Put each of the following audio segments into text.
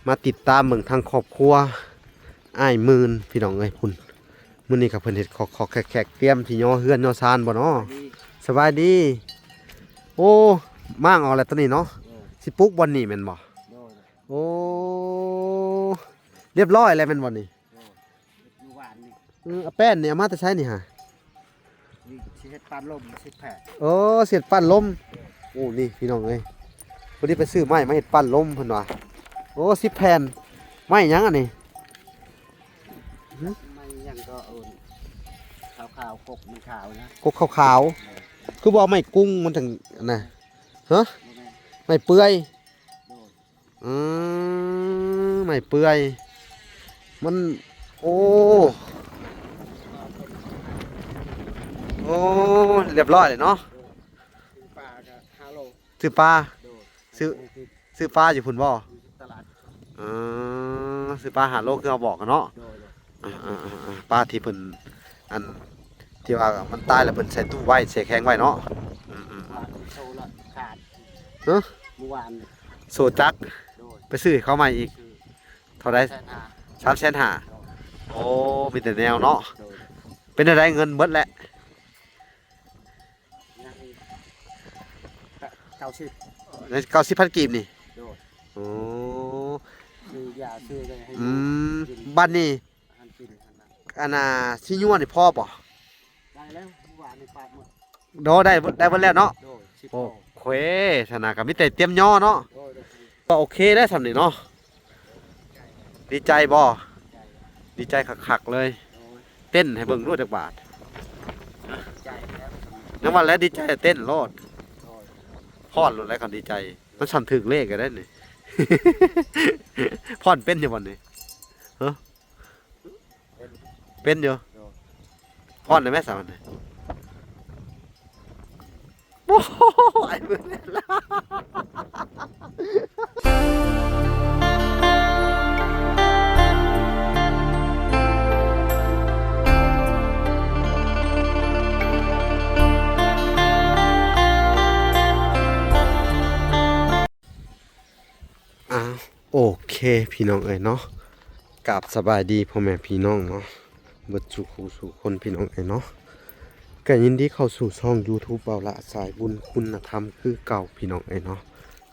ມາຕິດຕາມເບິ່ງທາງຄອບຄົວອ້າຍໝື່ນ ພີ່ນ້ອງເອີຍ ພຸ້ນ. ມື້ນີ້ກໍເພິ່ນເຮັດຄອກໆແຄກໆ ຕຽມຊິຍໍເຮືອນຍໍຊານບໍ່ເນາະ? ສະບາຍດີ. ໂອ້ ມ້າງອອກແລ້ວຕົວນີ້ເນາະ. ໂດຍ ຊິປຸກບ່ອນນີ້ແມ່ນບໍ່? ໂດຍ ໂອ້ ລຽບຮ້ອຍແລ້ວແມ່ນບໍ່ນີ້? ໂດຍ ມື້ວານນີ້. ອືມ ແປ້ນນີ້ເອົາມາແຕ່ໃສນີ້ຫາ? ນີ້ຊິເຮັດປານລົມ ສິບແຜ່ນ. ໂອ້ ຊິເຮັດປານລົມ. ໂອ້ ນີ້ພີ່ນ້ອງເອີຍ ພໍດີໄປຊື້ໄມ້ມາເຮັດປານລົມເພິ່ນວ່າ. ໂອ້ ສິບແຜ່ນ. ໄມ້ຫຍັງອັນນີ້? ຫຶ? ໄມ້ຫຍັງກໍເອີ້ນ ຂາວໆ ກົກມັນຂາວນະ. ກົກຂາວໆ. ຄືບໍ່ເອົາໄມ້ກຸງມັນຈັ່ງນະ? ຮະ? ບໍ່ແມ່ນ ໄມ້ເປືອຍ. ໂດຍ ອືມ ໄມ້ເປືອຍ ມັນ ໂອ້ ໂອ້ ລຽບຮ້ອຍເລີຍເນາະ. ໂດຍ ຊື້ປາກໍຫ້າໂລ. ຊື້ປາ? ໂດຍ ຊື້ ຊື້ປາຢູ່ພຸ້ນບໍ່? ຢູ່ຕະຫຼາດ. ເອີ ຊື້ປາຫ້າໂລຄືເຮົາບອກກັນເນາະ. ໂດຍ ໂດຍ ອ່າໆໆໆ ປາທີ່ເພິ່ນ ອັນ ທີ່ວ່າມັນຕາຍແລ້ວເພິ່ນໃສ່ຕູ້ໄວ້ ແຊ່ແຂງໄວ້ເນາະ. ອືມໆ ໂຊລະຂາດ. ຮະ? ມື້ວານນີ້ ໂຊຈັກ. ໂດຍ ໄປຊື້ໃຫ້ເຂົາໃໝ່ອີກ. ຊື້ ເທົ່າໃດ? ສາມແສນຫ້າ. ສາມແສນຫ້າ. ໂດຍ ໂອ້ ມີແຕ່ແນວເນາະ. ໂດຍ ເປັນຈັ່ງໃດ ເງິນເບິດແລ້ວ? ຍັງອີກ ເກົ້າສິບ. ເກົ້າສິບພັນກີບນີ້? ໂດຍ ໂອ້ ຊື້ຢາຊື້ໄດ້ໃຫ້ ອືມ ກິນ ບັດນີ້ ອາຫານກິນ ອັນນ່າ ຊິຍົວນີ້ພໍບໍ່? ໄດ້ແລ້ວ ມື້ວານນີ້ປາດໝົດ. ໂດ ໄດ້ ໄດ້ເບິດແລ້ວເນາະ. ໂດຍ ສິບ ໂອເຄ ຊັ້ນນະ ກໍມີແຕ່ຕຽມຍໍເນາະ. ໂດຍ ໂດຍ ກໍໂອເຄແລ້ວສ່ຳນີ້ເນາະ. ດີໃຈບໍ່? ດີໃຈຄັກໆເລີຍ. ໂດຍ ເຕັ້ນໃຫ້ເບິ່ງໂລດຈັກບາດ. ດີໃຈແລ້ວ ຍັງວ່າແລ້ວດີໃຈເຕັ້ນໂລດ. ໂດຍ ຟ້ອນໂລດແລ້ວຄັນດີໃຈ. ມັນສ່ຳຖືກເລກກໍໄດ້ນີ້. ຟ້ອນເປັນຢູ່ບໍ່ນີ້? ຮະ? ເປັນຢູ່. ໂດຍ ຟ້ອນໄດ້ແມ່ສາວນີ້? ໂອ້ຍ ອ່າ ໂອເຄ ພີ່ນ້ອງເອີຍເນາະ, ກາບສະບາຍດີພໍ່ແມ່ພີ່ນ້ອງເນາະ ເບິດສູ່ຄູ່ສູ່ຄົນ ພີ່ນ້ອງເອີຍເນາະ. ກໍຍິນດີເຂົ້າສູ່ຊ່ອງ YouTube ເບົາຫຼ້າສາຍບຸນຄຸນນະທຳຄືເກົ່າ ພີ່ນ້ອງເອີຍເນາະ,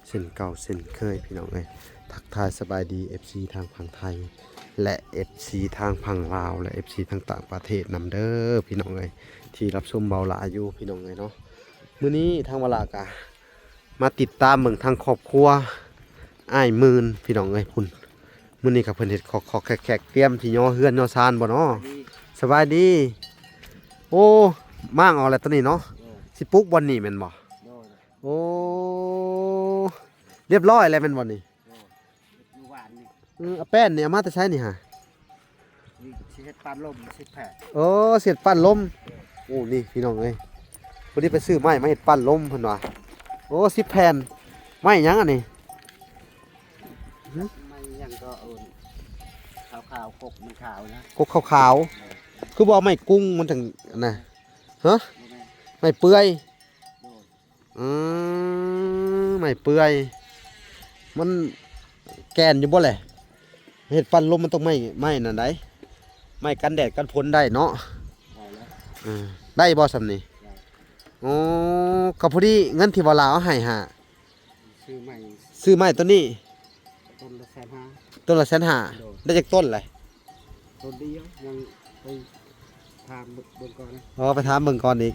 ເຊັ່ນເກົ່າເຊັ່ນເຄີຍ ພີ່ນ້ອງເອີຍ. ທັກທາຍສະບາຍດີ ເອັຟຊີ ທາງຝັ່ງໄທ ແລະ ເອັຟຊີ ທາງຝັ່ງລາວ ແລະ ເອັຟຊີ ທາງຕ່າງປະເທດນຳເດີ ພີ່ນ້ອງເອີຍ ທີ່ຮັບຊົມເບົາຫຼ້າຢູ່ ພີ່ນ້ອງເອີຍເນາະ. ມື້ນີ້ທາງເບົາຫຼ້າກະ ມາຕິດຕາມເບິ່ງທາງຄອບຄົວອ້າຍໝື່ນ ພີ່ນ້ອງເອີຍ ພຸ້ນ. ມື້ນີ້ກໍເພິ່ນເຮັດຄອກໆແຄກໆ ຕຽມຊິຍໍເຮືອນຍໍຊານບໍ່ເນາະ? ສະບາຍດີ. ໂອ້ ມ້າງອອກແລ້ວຕົວນີ້ເນາະ. ໂດຍ ຊິປຸກບ່ອນນີ້ແມ່ນບໍ່? ໂດຍ ໂອ້ ລຽບຮ້ອຍແລ້ວແມ່ນບໍ່ນີ້? ໂດຍ ມື້ວານນີ້. ອືມ ແປ້ນນີ້ເອົາມາແຕ່ໃສນີ້ຫາ? ນີ້ຊິເຮັດປານລົມ ສິບແຜ່ນ. ໂອ້ ຊິເຮັດປານລົມ. ໂອ້ ນີ້ພີ່ນ້ອງເອີຍ ພໍດີໄປຊື້ໄມ້ມາເຮັດປານລົມເພິ່ນວ່າ. ໂອ້ ສິບແຜ່ນ. ໄມ້ຫຍັງອັນນີ້? ຫຶ? ໄມ້ຫຍັງກໍເອີ້ນ ຂາວໆ ກົກມັນຂາວນະ. ກົກຂາວໆ. ຄືບໍ່ເອົາໄມ້ກຸງມັນຈັ່ງນະ? ຮະ? ບໍ່ແມ່ນ ໄມ້ເປືອຍ. ໂດຍ ອືມ ໄມ້ເປືອຍ ມັນແກ່ນຢູ່ບໍ່ແຫຼະ? ເຮັດປັນລົມມັນຕ້ອງໄມ້ ໄມ້ນັ້ນໃດ໋ ໄມ້ກັນແດດກັນຝົນໄດ້ເນາະ. ໄດ້ແລ້ວ ເອີ ໄດ້ບໍ່ສ່ຳນີ້? ໄດ້. ໂອ້ ກໍພໍດີເງິນທີ່ວ່າລາວເອົາໃຫ້ຫາ ຊື້ໄມ້ ຊື້ໄມ້ຕົວນີ້ ຕົ້ນລະແສນຫ້າ. ຕົ້ນລະແສນຫ້າ. ໂດຍ ໄດ້ຈັກຕົ້ນແຫຼະ? ຕົ້ນດຽວ ຍັງໄປຖາມເບິ່ງກ່ອນນະ. ອໍ ໄປຖາມເບິ່ງກ່ອນອີກ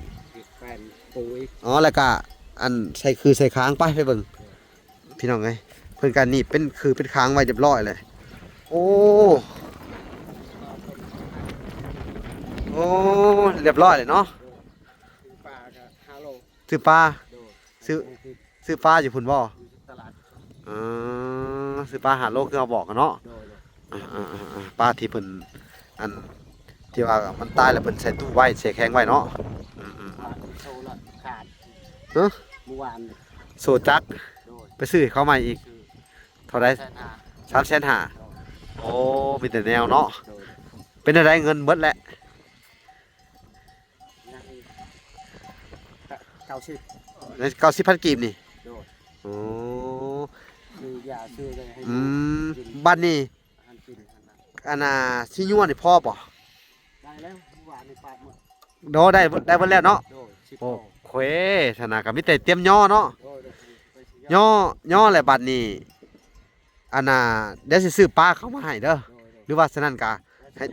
ແປນປູອີກ. ອໍ ແລ້ວກະອັນໃສ່ຄືໃສ່ຄາງ ໄປ ໄປເບິ່ງ ພີ່ນ້ອງເອີຍ. ເພິ່ນກະໜີບເປັນຄືເປັນຄາງໄວ້ຮຽບຮ້ອຍແຫຼະ. ໂອ້ ໂອ້ ຮຽບຮ້ອຍແລ້ວເນາະ. ໂດຍ ຊື້ປາກໍຫ້າໂລ. ຊື້ປາ? ໂດຍ ຊື້ ຊື້ປາຢູ່ພຸ້ນບໍ່? ຢູ່ຕະຫຼາດ. ເອີ ຊື້ປາຫ້າໂລຄືເຮົາບອກກັນເນາະ. ໂດຍ ໂດຍ ອ່າໆໆໆ ປາທີ່ເພິ່ນ ອັນ ທີ່ວ່າມັນຕາຍແລ້ວເພິ່ນໃສ່ຕູ້ໄວ້ ແຊ່ແຂງໄວ້ເນາະ. ອືມໆໆ ໂຊລະຂາດ. ຮະ? ມື້ວານນີ້ ໂຊຈັກ. ໂດຍ ໄປຊື້ໃຫ້ເຂົາໃໝ່ອີກ. ຊື້ ເທົ່າໃດ? ສາມແສນຫ້າ. ສາມແສນຫ້າ. ໂດຍ ໂອ້ ມີແຕ່ແນວເນາະ. ໂດຍ ເປັນຈັ່ງໃດ ເງິນເບິດແລ້ວ? ຍັງອີກ ເກົ້າສິບ. ເກົ້າສິບພັນກີບນີ້? ໂດຍ ໂອ້ ຊື້ຢາຊື້ໄດ້ໃຫ້ ອືມ ກິນ. ບາດນີ້ ອັນກິນອັນນັ້ນ ອັນນ່າ ຊິຍົວນີ້ພໍບໍ່? ໄດ້ແລ້ວ ມື້ວານນີ້ປາດໝົດ ໂດ ໄດ້ ໄດ້ເບິດແລ້ວເນາະ. ໂດຍ ສິບ ໂອ້ ໂຕ ເຄ ຊັ້ນນະ ກໍມີແຕ່ຕຽມຍໍເນາະ. ໂດຍ ໂດຍ ໄປຊິ ຍໍ ຍໍແລ້ວບາດນີ້ ອັນນ່າ ດຽວຊິຊື້ປາເຂົ້າມາໃຫ້ເດີ. ໂດຍ ໂດຍ ຫຼືວ່າຊັ້ນນັ້ນກະໃຫ້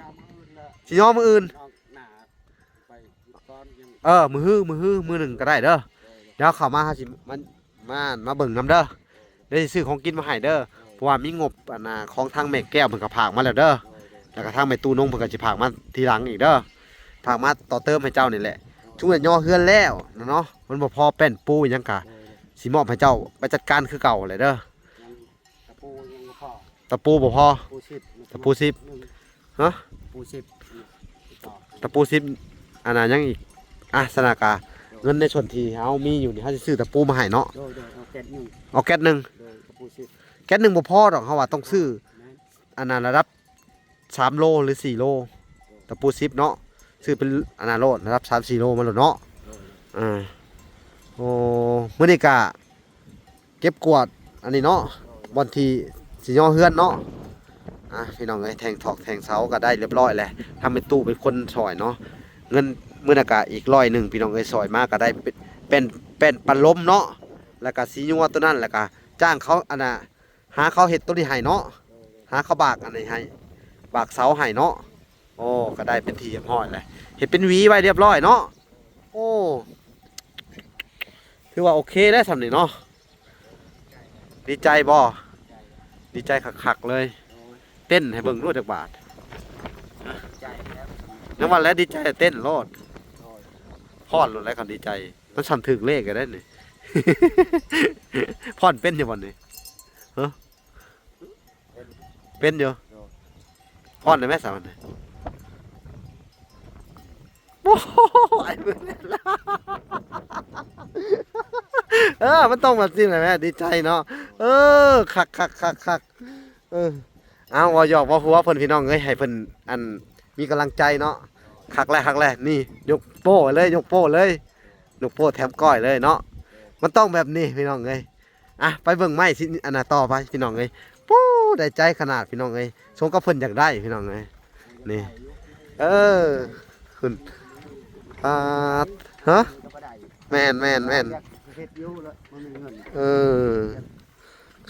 ຊິຍໍມື້ອື່ນ ຊິຍໍມື້ອື່ນ ອອກໜ້າໄປກ່ອນຍັງ ເອີ ມື້ຮື ມື້ຮື ມື້ໜຶ່ງກໍໄດ້ເດີ. ໂດຍ ໂດຍ ດຽວເຂົ້າມາເຮົາຊິມາ ມາ ມາເບິ່ງນຳເດີ. ດຽວຊິຊື້ຂອງກິນມາໃຫ້ເດີ ເພາະວ່າມີງົບອັນນ່າ ຂອງທາງແມ່ແກ້ວເພິ່ນກໍຝາກມາແລ້ວເດີ. ໂດຍ ໂດຍ ແລ້ວກໍທາງແມ່ຕູ້ນົງເພິ່ນກໍຊິຝາກມາທີຫຼັງອີກເດີ ໂດຍ ຝາກມາຕໍ່ເຕີມໃຫ້ເຈົ້ານີ້ແຫຼະ. ໂດຍ ຊຸມເຈົ້າຍໍເຮືອນແລ້ວນະເນາະ ມັນບໍ່ພໍແປ້ນປູຫຍັງກະ ໂດຍ ໂດຍ ຊິມອບໃຫ້ເຈົ້າໄປຈັດການຄືເກົ່າແຫຼະເດີ. ຍັງ ຕະປູຍັງບໍ່ພໍ ຕະປູບໍ່ພໍ ຕະປູສິບ ຕະປູສິບ ໜຶ່ງ ຮະ ຕະປູສິບ ຕະປູສິບ ອັນນ່າ ຍັງອີກ ອ່ະ ຊັ້ນນະກະ ເງິນໃນສ່ວນທີ່ເຮົາມີຢູ່ນີ້ ເຮົາຊິຊື້ຕະປູມາໃຫ້ເນາະ. ໂດຍ ໂດຍ ເອົາແກັດໜຶ່ງ ເອົາແກັດໜຶ່ງ ໂດຍ ຕະປູສິບ ແກັດໜຶ່ງບໍ່ພໍດອກ ເຮົາວ່າຕ້ອງຊື້ ແມ່ນ ອັນນັ້ນລະດັບສາມໂລ ຫຼື ສີ່ໂລ ຕະປູສິບເນາະ ຊື້ເປັນອັນນັ້ນໂລດ ລະດັບສາມສີ່ໂລມາໂລດເນາະ. ໂດຍ ເອີ ໂອ້ ມື້ນີ້ກະ ເກັບກວາດອັນນີ້ເນາະ ບ່ອນທີ່ຊິຍໍເຮືອນເນາະ. ອ່ະ ພີ່ນ້ອງເອີຍ ແທ່ງຖອກແທ່ງເສົາກໍໄດ້ຮຽບຮ້ອຍແລ້ວ ທາງແມ່ຕູ້ເປັນຄົນຊ່ອຍເນາະ. ເງິນມື້ນັ້ນກະອີກຮ້ອຍໜຶ່ງ ພີ່ນ້ອງເອີຍ ຊ່ອຍມາກໍໄດ້ເປັນ ແປ້ນ ແປ້ນປັນລົມເນາະ ແລ້ວກະສີຍົວໂຕນັ້ນ ແລ້ວກະຈ້າງເຂົາ ອັນນ່າ ຫາເຂົາເຮັດໂຕນີ້ໃຫ້ເນາະ ຫາເຂົາບາກອັນນີ້ໃຫ້ ບາກເສົາໃຫ້ເນາະ. ໂອ້ ກໍໄດ້ເປັນທີ່ຮຽບຮ້ອຍແລ້ວ ເຮັດເປັນຫວີໄວ້ຮຽບຮ້ອຍເນາະ. ໂອ້ ຖືວ່າໂອເຄແລ້ວຊ່ຳນີ້ເນາະ. ດີໃຈບໍ່? ດີໃຈຄັກໆເລີຍ. ເຕັ້ນໃຫ້ເບິ່ງດູຈັກບາດ. ໃຈແລ້ວ ຍັງວ່າແລ້ວດີໃຈເຕັ້ນໂລດ. ໂດຍ ຟ້ອນໂລດແລ້ວຄັນດີໃຈ ມັນຊ່ຳຖືກເລກກໍໄດ້ນີ້. ຟ້ອນເປັນຢູ່ບໍ່ນີ້? ຮະ? ເປັນ ເປັນຢູ່. ໂດຍ ຟ້ອນໄດ້ແມ່ສາວນີ້? ໂອ້ຍ ເອີ ມັນຕ້ອງແບບນີ້ແຫຼະແມ່ ດີໃຈເນາະ. ເອີ ຄັກໆໆໆ ເອີ ເອົາ ເວົ້າຫຍອກເວົ້າຫົວເພິ່ນ ພີ່ນ້ອງເອີຍ ໃຫ້ເພິ່ນ ອັນ ມີກຳລັງໃຈເນາະ. ຄັກແລ້ວ ຄັກແລ້ວ ນີ້ ຍົກໂປ້ເລີຍ ຍົກໂປ້ເລີຍ ຍົກໂປ້ແຖມກ້ອຍເລີຍເນາະ. ມັນຕ້ອງແບບນີ້ ພີ່ນ້ອງເອີຍ. ອ່ະ ໄປເບິ່ງໄມ້ຊິ ອັນນ່າ ຕໍ່ໄປ ພີ່ນ້ອງເອີຍ. ປູ້ ໄດ້ໃຈຂະໜາດ ພີ່ນ້ອງເອີຍ ສົມກັບເພິ່ນຢາກໄດ້ ພີ່ນ້ອງເອີຍ. ນີ້ ເອີ ຂຶ້ນ ປາດ ຮະ ແມ່ນໆໆ ເຮັດຢູ່ແລ້ວບໍ່ມີເງິນ. ເອີ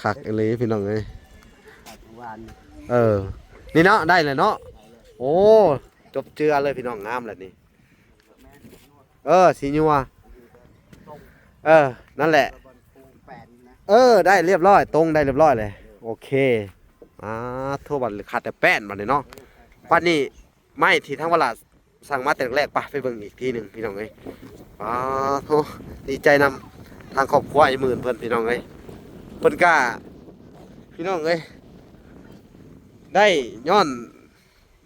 ຄັກອີ່ຫຼີ ພີ່ນ້ອງເອີຍ. ເອີ ນີ້ເນາະ ໄດ້ແລ້ວເນາະ. ໂອ້ ຈົບເຈືອເລີຍ ພີ່ນ້ອງ ງາມແລ້ວນີ້. ເອີ ສີຍົວ ເອີ ນັ້ນແຫຼະ. ເອີ ໄດ້ຮຽບຮ້ອຍ ຕົງໄດ້ຮຽບຮ້ອຍເລີຍ. ໂອເຄ ອ່າ ໂທ ບັດຂາດແຕ່ແປ້ນບັດນີ້ເນາະ. ບັດນີ້ໄມ້ທີ່ທາງວະລາສັ່ງມາແຕ່ແລກໆ ປະ ໄປເບິ່ງອີກທີໜຶ່ງ ພີ່ນ້ອງເອີຍ. ປາໂທ ດີໃຈນຳທາງຄອບຄົວໄອ້ໝື່ນເພິ່ນ ພີ່ນ້ອງເອີຍ. ເພິ່ນກະ ພີ່ນ້ອງເອີຍ ໄດ້ຍ້ອນ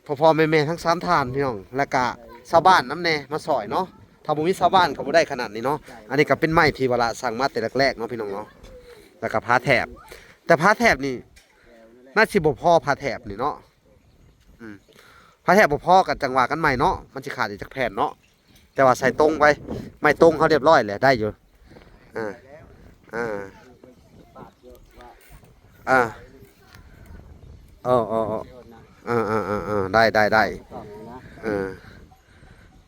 ພໍ່ໆແມ່ໆທັງສາມທ່ານ ພີ່ນ້ອງ ແລ້ວກະຊາວບ້ານນຳແດ່ມາຊ່ອຍເນາະ. ຖ້າບໍ່ມີຊາວບ້ານກໍບໍ່ໄດ້ຂະໜາດນີ້ເນາະ. ອັນນີ້ກໍເປັນໄມ້ທີ່ວະລາສັ່ງມາແຕ່ແລກໆເນາະ ພີ່ນ້ອງເນາະ. ແລ້ວກໍຜ້າແຖບ ແຕ່ຜ້າແຖບນີ້ໜ້າຊິບໍ່ພໍ ຜ້າແຖບນີ້ເນາະ. ອືມ ຜ້າແຖບບໍ່ພໍກໍຈັ່ງວ່າກັນໃໝ່ເນາະ ມັນຊິຂາດອີກຈັກແຜ່ນເນາະ. ແຕ່ວ່າໃສ່ຕົງໄວ້ ໄມ້ຕົງເຮົາຮຽບຮ້ອຍແລ້ວ ໄດ້ຢູ່. ອ່າ ອ່າ ອ່າ ເອີ ເອີ ເອີ ເອີ ໄດ້ ໄດ້ ໄດ້. ເອີ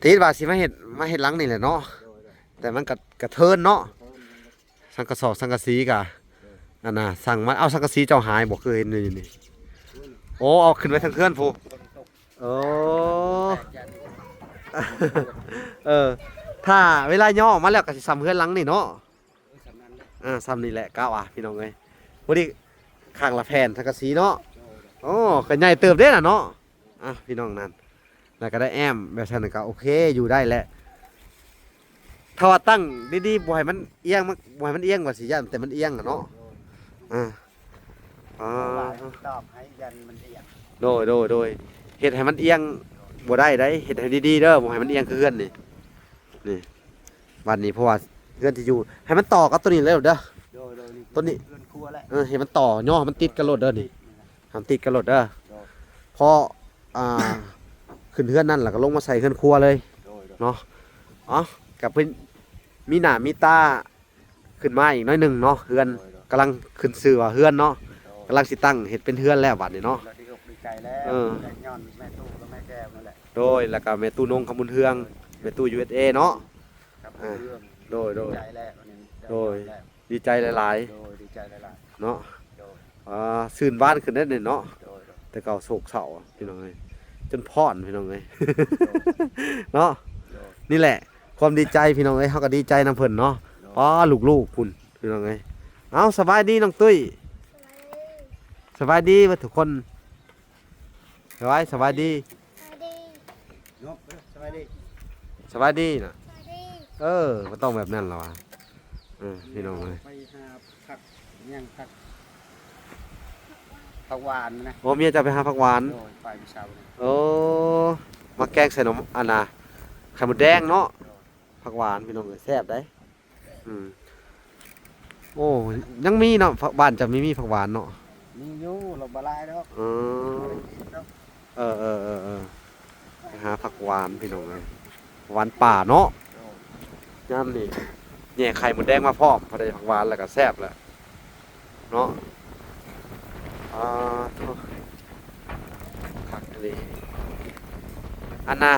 ຄິດວ່າຊິມາເຮັດ ມາເຮັດຫຼັງນີ້ແຫຼະເນາະ. ແຕ່ມັນກະ ກະເທີນເນາະ. ສັງກະສອກສັງກະສີກະ ອັນນ່າ ສັ່ງມາ ເອົາ ສັງກະສີເຈົ້າຫາຍບໍ່? ຄືເຫັນຢູ່ນີ້. ໂອ້ ເອົາຂຶ້ນໄວ້ເທິງເຮືອນພຸ້ນ. ໂອ້ ເອີ ຖ້າເວລາຍໍອອກມາແລ້ວກໍຊິສ່ຳເຮືອນຫຼັງນີ້ເນາະ. ເອີ ສ່ຳນີ້ແຫຼະ ກະວ່າ ພີ່ນ້ອງເອີຍ. ພໍດີຂ້າງລະແຜ່ນສັງກະສີເນາະ. ໂອ້ ກໍໃຫຍ່ເຕີບເດ້ນະເນາະ. ອ່ະ ພີ່ນ້ອງນັ້ນ ແລ້ວກໍໄດ້ແອ້ມແບບຊັ້ນກໍໂອເຄ ຢູ່ໄດ້ແຫຼະ. ຖ້າວ່າຕັ້ງດີໆ ບໍ່ໃຫ້ມັນອຽງ ມັນ ບໍ່ໃຫ້ມັນອຽງ ວ່າຊິຢ້ານແຕ່ມັນອຽງຫັ້ນເນາະ. ອ່າ ອ່າ ຕອບໃຫ້ຢ້ານມັນອຽງ. ໂດຍ ໂດຍ ໂດຍ ເຮັດໃຫ້ມັນອຽງບໍ່ໄດ້ໃດ໋ ເຮັດໃຫ້ດີໆເດີ ບໍ່ໃຫ້ມັນອຽງຄືເຮືອນນີ້. ນີ້ ບາດນີ້ ເພາະວ່າເຮືອນທີ່ຢູ່ ໃຫ້ມັນຕໍ່ກັບຕົວນີ້ເລີຍເດີ. ໂດຍ ໂດຍ ນີ້ ຕົວນີ້ ເຮືອນຄົວແຫຼະ. ເອີ ໃຫ້ມັນຕໍ່ ຍໍໃຫ້ມັນຕິດກັນໂລດເດີນີ້. ໃຫ້ມັນຕິດກັນໂລດເດີ. ໂດຍ ເພາະ ອ່າ ຂຶ້ນເຮືອນນັ້ນ ແລ້ວກໍລົງມາໃສ່ເຮືອນຄົວເລີຍ. ໂດຍ ໂດຍ ເນາະ. ເອົ້າ ກໍເພິ່ນມີໜ້າມີຕາຂຶ້ນມາອີກໜ້ອຍໜຶ່ງເນາະ ເຮືອນ. ໂດຍ ໂດຍ ກຳລັງຂຶ້ນຊື່ວ່າເຮືອນເນາະ. ໂດຍ ກຳລັງຊິຕັ້ງເຮັດເປັນເຮືອນແລ້ວບາດນີ້ເນາະ. ດີອົກດີໃຈແລ້ວ ເອີ ແລ້ວຍ້ອນແມ່ຕູ້ກັບແມ່ແກ້ວນັ້ນແຫຼະ. ໂດຍ ແລ້ວກໍແມ່ຕູ້ນົງ ຄຳບຸນເຮືອງ ແມ່ຕູ້ ຢູເອສເອ ເນາະ. ຄຳບຸນເຮືອງ ໂດຍ ໂດຍ ດີໃຈແລ້ວ ໂດຍ ດີໃຈຫຼາຍໆ ໂດຍ ດີໃຈຫຼາຍໆ ເນາະ. ໂດຍ ອ່າ ຊື່ນບານຂຶ້ນເດ້ນີ້ເນາະ. ໂດຍ ໂດຍ ແຕ່ເກົ່າໂສກເສົ້າພີ່ນ້ອງເອີຍ ຈົນພ້ອນພີ່ນ້ອງເອີຍ ໂດຍ ເນາະ. ໂດຍ ນີ້ແຫຼະຄວາມດີໃຈພີ່ນ້ອງເອີຍ ເຮົາກໍດີໃຈນຳເພິ່ນເນາະ. ໂດຍ ປ້າ ລູກໆພຸ້ນພີ່ນ້ອງເອີຍ. ເອົາ ສະບາຍດີນ້ອງຕຸ້ຍ ສະບາຍດີເບິດທຸກຄົນ. ສະບາຍ ສະບາຍດີ ສະບາຍດີ ສະບາຍດີນະ. ເອີ ມັນຕ້ອງແບບນັ້ນລະວ່າ. ເອີ ພີ່ນ້ອງເອີຍ ໄປຫາຜັກຫຍັງ ຜັກ ຜັກຫວານນະ. ໂອ້ ເມຍເຈົ້າໄປຫາຜັກຫວານ. ໂດຍ ໄປມື້ເຊົ້ານີ້. ໂອ້ ມາແກງໃສ່ໜໍ່ ອັນນ່າ ໄຂ່ມົດແດງເນາະ. ໂດຍ ຜັກຫວານພີ່ນ້ອງເອີຍ ແຊບໄດ໋. ອືມ ໂອ້ ຍັງມີເນາະ ບ້ານເຈົ້າມີ ມີຜັກຫວານເນາະ. ມີຢູ່ ລະບໍ່ຫຼາຍດອກ. ເອີ ເອີ ເອີ ເອີ ໄປຫາຜັກຫວານພີ່ນ້ອງເອີຍ ຫວານປ່າເນາະ. ໂດຍ ຍາມນີ້ແຍ່ໄຂ່ມົດແດງມາພ້ອມ ພໍໄດ້ຜັກຫວານແລ້ວກໍແຊບແລ້ວເນາະ. ອ່າ ໂທ້ ຄັກອີ່ຫຼີ. ອັນນ່າ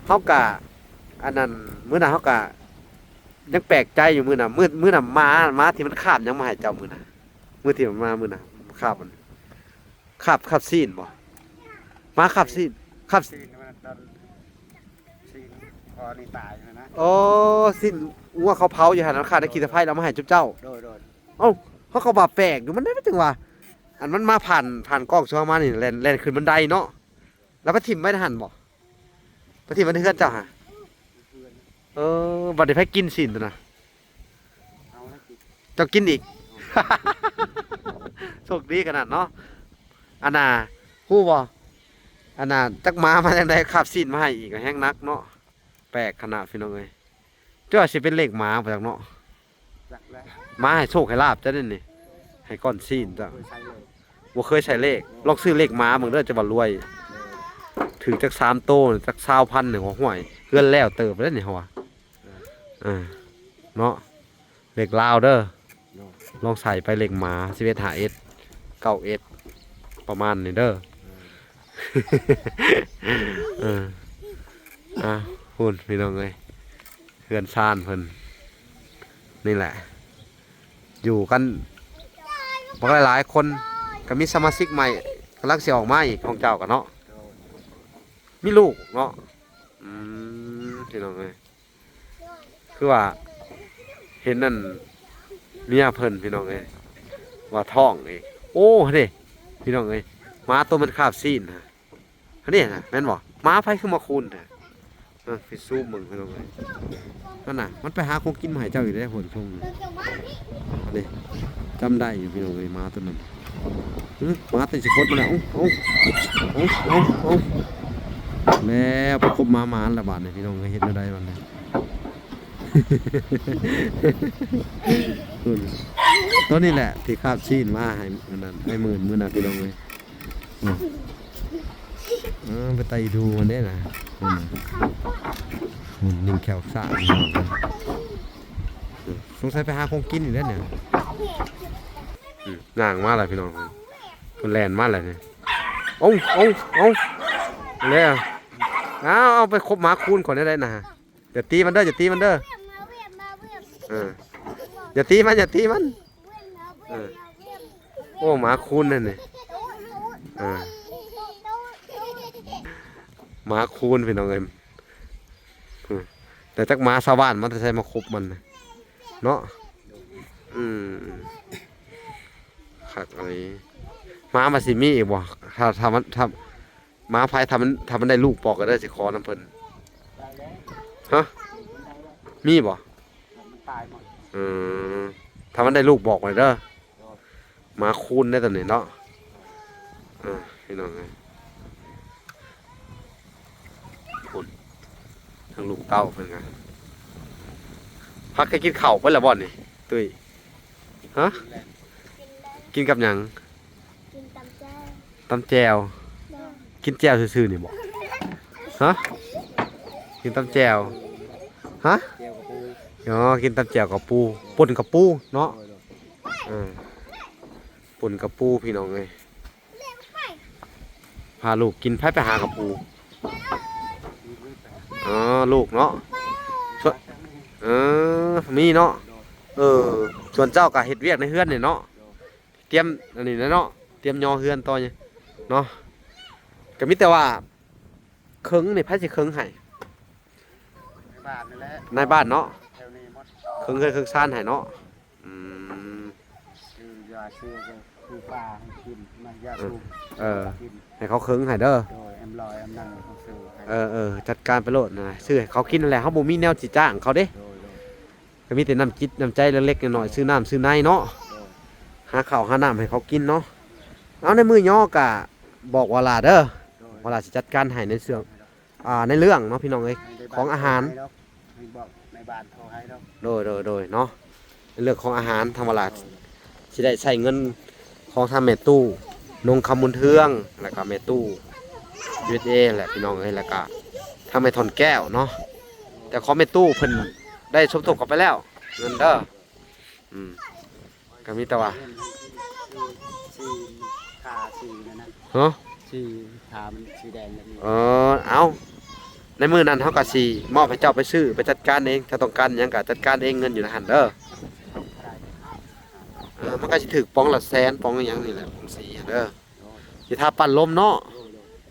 ເຮົາກະ ອັນນັ້ນ ມື້ນັ້ນເຮົາກະ ຍັງແປກໃຈຢູ່ມື້ນະ ມື້ ມື້ນະ ໝາ ໝາທີ່ມັນຄາບຫຍັງມາໃຫ້ເຈົ້າມື້ນະ ມື້ທີ່ມັນມາມື້ນະ ຄາບມັນ ຄາບ ຄາບຊີ້ນບໍ່? ໝາຄາບຊີ້ນ ຄາບ ຊີ້ນມັນຕອນ ຊີ້ນພໍນີ້ຕາຍຫັ້ນນະ. ໂອ້ ຊີ້ນງົວເຂົາເຜົາຢູ່ຫັ້ນ ມັນຄາບໃນຂີ້ຕະໄພ ແລ້ວເອົາມາໃຫ້ຈຸເຈົ້າ. ໂດຍ ໂດຍ ເອົ້າ ເຮົາກໍວ່າແປກຢູ່ ມັນໄດ້ມາຈັ່ງວ່າ ອັນມັນມາຜ່ານ ຜ່ານກ້ອງຊ່ວງມານີ້ ແລ່ນ ແລ່ນຂຶ້ນບັນໄດເນາະ ແລ້ວໄປຖິ້ມໄວ້ໃນຫັ້ນບໍ່? ໄປຖິ້ມໄວ້ໃນເຮືອນເຈົ້າຫາ. ເອີ ບັດນີ້ໃຜກິນຊີ້ນຕົວນະ? ເອົາແລ້ວກິນ ເຈົ້າກິນອີກ. ໂຊກດີຂະໜາດເນາະ. ອັນນ່າ ຮູ້ບໍ່? ອັນນ່າ ຈັກໝາມາຈັ່ງໃດ ຄາບຊີ້ນມາໃຫ້ອີກ ແຮງໜັກເນາະ. ແປກຂະໜາດພີ່ນ້ອງເອີຍ. ເຈົ້າວ່າຊິເປັນເລກໝາບໍ່ຈັກເນາະ. ຈັກແລ້ວ ໝາໃຫ້ໂຊກໃຫ້ລາບເຈົ້າເດ້ນີ້ ໃຫ້ກ້ອນຊີ້ນເຈົ້າ. ບໍ່ເຄີຍໃສ່ເລກ ບໍ່ເຄີຍໃສ່ເລກ. ລອງຊື້ເລກໝາເບິ່ງເດີ ເຈົ້າວ່າລວຍ. ເອີ ຖືກຈັກສາມໂຕ ຈັກຊາວພັນນີ້ ໂອ້ໂຫ ເຮືອນແລ້ວເຕີບແລ້ວນີ້ ເຮົາວ່າ. ເອີ ເອີ ເນາະ ເລກລາວເດີ. ໂດຍ ລອງໃສ່ໄປເລກໝາ ສິບເອັດ ຫ້າເອັດ ເກົ້າເອັດ ປະມານນີ້ເດີ. ເອີ ເອີ ອ່າ ພຸ້ນພີ່ນ້ອງເອີຍ ເຮືອນຊານເພິ່ນນີ້ແຫຼະ ຢູ່ກັນບັກຫຼາຍໆຄົນ ກໍມີສະມາຊິກໃໝ່ກຳລັງຊິອອກມາອີກ ຂອງເຈົ້າກໍເນາະ. ໂດຍ ມີລູກເນາະ. ອືມ ພີ່ນ້ອງເອີຍ ຄືວ່າເຫັນອັນເມຍເພິ່ນພີ່ນ້ອງເອີຍ ວ່າທ້ອງອີກ. ໂອ້ ຫັ້ນເດ ພີ່ນ້ອງເອີຍ ໝາໂຕມັນຄາບຊີ້ນຫັ້ນ ຫັ້ນເດນະ ແມ່ນບໍ່? ໝາໃຜຄືມາຄູນແທ້? ເອີ ໄປຊູມເບິ່ງພີ່ນ້ອງເອີຍ. ນັ້ນນະ ມັນໄປຫາຂອງກິນມາໃຫ້ເຈົ້າອີກເດ້ ພຸ້ນ ເດ້ ຈຳໄດ້ຢູ່ພີ່ນ້ອງເອີຍ ໝາໂຕນັ້ນ. ຫື ໝາແຕ່ຊິຄົດມາແລ້ວ. ເອົາ ເອົາ ເອົາ ເອົາ ເອົາ ແລ້ວໄປຄົບໝາໝານລະບາດນີ້ ພີ່ນ້ອງເອີຍ ເຮັດແນວໃດບາດນີ້? ໂຕນີ້ແຫຼະທີ່ຄາບຊີ້ນມາໃຫ້ ອັນນັ້ນ ໃຫ້ໝື່ນມື້ນັ້ນ ພີ່ນ້ອງເອີຍ. ອືມ ເອີ ໄປໄຕ່ດູມັນເດ້ນະ. ອືມ ນີ້ແຂ້ວສາກ ສົງໄສໄປຫາຂອງກິນອີກແລ້ວນີ້. ອືມ ຍ່າງມາແລ້ວພີ່ນ້ອງ ເພິ່ນແລ່ນມາແລ້ວນີ້. ເອົາ ເອົາ ເອົາ ແລ້ວ ເອົາ ເອົາໄປຄົບໝາຄູນກ່ອນໄດ້ນະ. ຢ່າຕີມັນເດີ ຢ່າຕີມັນເດີ. ເອີ ຢ່າຕີມັນ ຢ່າຕີມັນ. ເອີ ໂອ້ ໝາຄູນນັ້ນນີ້. ເອີ ໝາຄູນ ພີ່ນ້ອງເອີຍ. ອືມ ແຕ່ຈັກໝາຊາວບ້ານມາແຕ່ໃສມາຄົບມັນເນາະ. ອືມ ຄັກອີ່ຫຼີ. ໝາມັນຊິມີອີກບໍ່? ຖ້າ ຖ້າມັນ ຖ້າ ໝາໃຜ ຖ້າມັນ ຖ້າມັນໄດ້ລູກບອກເດີ ຊິຂໍນຳເພິ່ນ. ຮະ ມີບໍ່? ມັນຕາຍໝົດ. ເອີ ຖ້າມັນໄດ້ລູກບອກໄວ້ເດີ. ໝາຄູນໄດ້ຕອນນີ້ເນາະ. ເອີ ພີ່ນ້ອງເອີຍ ພຸ້ນ ທາງລູກເຕົ້າເພິ່ນກະ ພາກັນກິນເຂົ້າເບິດແລ້ວບໍ່ນີ້ ຕຸ້ຍ? ຮະ ກິນກັບຫຍັງ? ກິນຕຳແຈ່ວ ຕຳແຈ່ວ. ໂດຍ ກິນແຈ່ວຊື່ໆນີ້ບໍ່? ຮະ ກິນຕຳແຈ່ວ. ຮະ ແຈ່ວກະປູ. ອໍ ກິນຕຳແຈ່ວກະປູ ປົ່ນກະປູເນາະ. ໂດຍ ໂດຍ ເອີ. ປົ່ນກະປູພີ່ນ້ອງເອີຍ ພາລູກກິນ ໃຜໄປຫາກະປູ? ອໍ ລູກເນາະ ສ່ວນ ເອີ ມີເນາະ ເອີ ສ່ວນເຈົ້າກະເຮັດວຽກໃນເຮືອນນີ້ເນາະ ຕຽມອັນນີ້ແຫຼະເນາະ ຕຽມຍໍເຮືອນຕໍ່ເນາະ ກະມີແຕ່ວ່າ ເຄິ່ງນີ້ໃຜຊິເຄິ່ງໃຫ້? ໃນບ້ານນີ້ແຫຼະ ນາຍບ້ານເນາະ ແຖວນີ້ໝົດ ເຄິ່ງເຮືອນເຄິ່ງຊານໃຫ້ເນາະ ອືມ ຊື້ຢາຊື້ຄືປາໃຫ້ກິນ ມາຢາສູບ ເອີ ໃຫ້ເຂົາເຄິ່ງໃຫ້ເດີ ໂດຍ ແອມລອຍແອມນັ້ນເຂົາຊື້ໃຫ້ ເອີໆ ຈັດການໄປໂລດນະ ຊື້ໃຫ້ເຂົາກິນຫັ້ນແຫຼະ ເຮົາບໍ່ມີແນວຊິຈ້າງເຂົາເດ້ ໂດຍໆ ກໍມີແຕ່ນ້ຳຈິດນ້ຳໃຈເລັກໆນ້ອຍໆ ຊື້ນ້ຳຊື້ໃນເນາະ ໂດຍ ຫາເຂົ້າຫານ້ຳໃຫ້ເຂົາກິນເນາະ ເອົາ ໃນມື້ຍໍກະບອກວາລາເດີ ໂດຍ ວາລາຊິຈັດການໃຫ້ໃນເລື່ອງ ອ່າ ໃນເລື່ອງເນາະພີ່ນ້ອງເອີຍ ຂອງອາຫານ ໃຫ້ບອກໃນບ້ານເຂົາໃຫ້ດອກ ໂດຍໆໆ ເນາະ ໃນເລື່ອງຂອງອາຫານ ທາງວາລາ ໂດຍ ຊິໄດ້ໃຊ້ເງິນຂອງທາງແມ່ຕູ້ນົງຄຳບຸນເຮືອງ ແລ້ວກະແມ່ຕູ້ ຢູເອັສເອ ແຫຼະພີ່ນ້ອງເອີຍ ແລ້ວກະທາງແມ່ທ່ອນແກ້ວເນາະ ແຕ່ຂອງແມ່ຕູ້ເພິ່ນໄດ້ສົມທົບເຂົ້າໄປແລ້ວ ເງິນເດີ ອືມ ກໍມີແຕ່ວ່າ ສີ ທາສີນັ້ນນະ ຮະ ສີ ທາມັນສີແດງແບບນີ້ ເອີ ເອົາ ໃນມື້ນັ້ນເຮົາກໍຊິມອບໃຫ້ເຈົ້າໄປຊື້ ໄປຈັດການເອງ ຖ້າຕ້ອງການຫຍັງກໍຈັດການເອງ ເງິນຢູ່ໃນຫັ້ນເດີ ເອີ ມັນກໍຊິຖືກປອງລະແສນ ປອງອີ່ຫຍັງນີ້ແຫຼະ ປອງສີຫັ້ນເດີ ຊິທາປັ້ນລົມເນາະ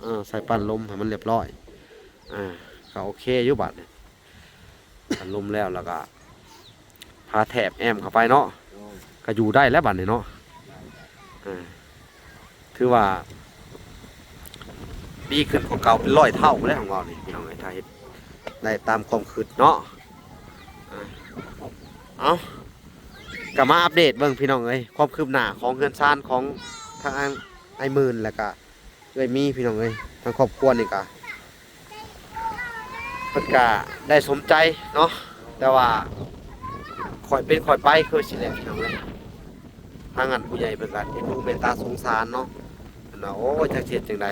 ເອີ ໃສ່ປັ້ນລົມໃຫ້ມັນລຽບຮ້ອຍ ອ່າ ກໍໂອເຄຢູ່ບາດນີ້ ອັນລົມແລ້ວ ແລ້ວກໍພາແຖບແອ້ມເຂົ້າໄປເນາະ ໂດຍ ກໍຢູ່ໄດ້ແລ້ວບັດນີ້ເນາະ ເອີ ຖືວ່າດີຂຶ້ນກວ່າເກົ່າເປັນຮ້ອຍເທົ່າແລ້ວຂອງເຮົານີ້ພີ່ນ້ອງເອີຍ ຖ້າເຮັດໄດ້ຕາມຄວາມຄິດເນາະ ເອີ ເອົາ ກໍມາອັບເດດເບິ່ງພີ່ນ້ອງເອີຍ ຄວາມຄືບໜ້າຂອງເຮືອນຊານຂອງທາງອ້າຍໝື່ນ ແລ້ວກໍ ເອື້ອຍມີພີ່ນ້ອງເອີຍ ທາງຄອບຄົວນີ້ກະ ເພິ່ນກະໄດ້ສົມໃຈເນາະ ແຕ່ວ່າຄ່ອຍເປັນຄ່ອຍໄປຄືຊິແຫຼະພີ່ນ້ອງເອີຍ ທາງອັນຜູ້ໃຫຍ່ເພິ່ນກະເອັນດູເມດຕາສົງສານເນາະ ເພິ່ນວ່າ ໂອ້ຍ ຈັກຊິເຮັດຈັ່ງໃດ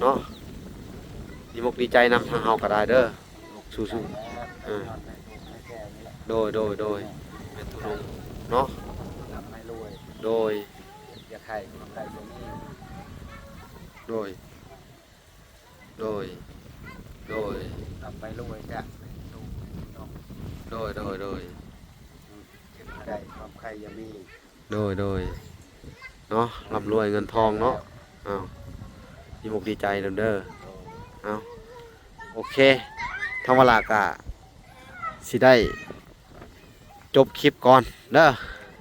ເນາະ ດີອົກດີໃຈນຳທາງເຮົາກະໄດ້ເດີ ສູ້ໆ ເອີ ໂດຍໆໆ ແມ່ນທຸລຸງເນາະ ໂດຍ ຢາກໃຫ້ຄວາມໄດ້ບໍ່ມີ ໂດຍ ໂດຍ ໂດຍ ກຳໄປລວຍຈາກແມ່ຕູ້ເນາະ ໂດຍ ໂດຍ ໂດຍ ເຈັບໃຫ້ໄດ້ ຄວາມໄຄຢ່າມີ ໂດຍ ໂດຍ ເນາະ ລ່ຳລວຍເງິນທອງເນາະ ເອົາ ດີອົກດີໃຈນຳເດີ ເອົາ ໂອເຄ ທາງວາລາກະຊິໄດ້ ຈົບຄລິບກ່ອນເດີ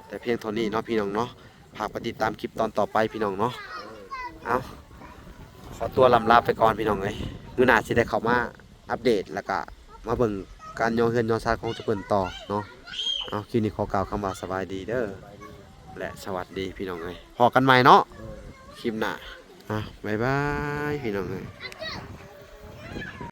ແຕ່ພຽງເທົ່ານີ້ເນາະພີ່ນ້ອງເນາະ ຝາກໄປຕິດຕາມຄລິບຕອນຕໍ່ໄປພີ່ນ້ອງເນາະ ເອົາ ຂໍຕົວລ່ຳລາໄປກ່ອນພີ່ນ້ອງເອີຍ ມື້ໜ້າຊິໄດ້ເຂົ້າມາອັບເດດ ແລ້ວກະມາເບິ່ງການຍໍເຮືອນຍໍຊານຂອງເຈົ້າເພິ່ນຕໍ່ເນາະ ເອົາ ຄລິບນີ້ຂໍກ່າວຄຳວ່າສະບາຍດີເດີ ແລະ ສະຫວັດດີພີ່ນ້ອງເອີຍ ພໍ້ກັນໃໝ່ເນາະ ຄລິບໜ້າ ອ່ະ ບາຍບາຍ ພີ່ນ້ອງເອີຍ